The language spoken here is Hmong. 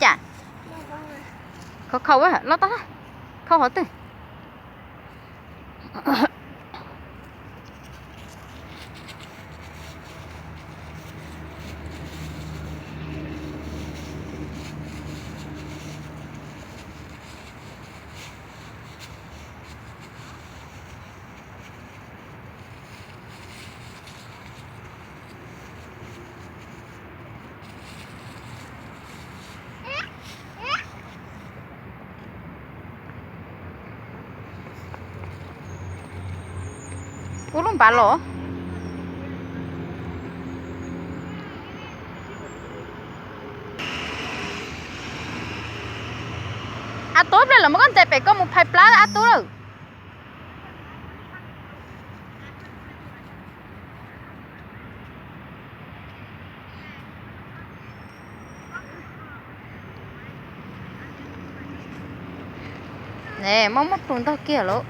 Cas? Khau khau, los tau, khau qhov twg? Ua lub npav los. Ab tub, ib pliag lawm mas koj ntes pem koj mus phais plab ab tub lawm. Ne, muab muab tus ntog kiag lauj.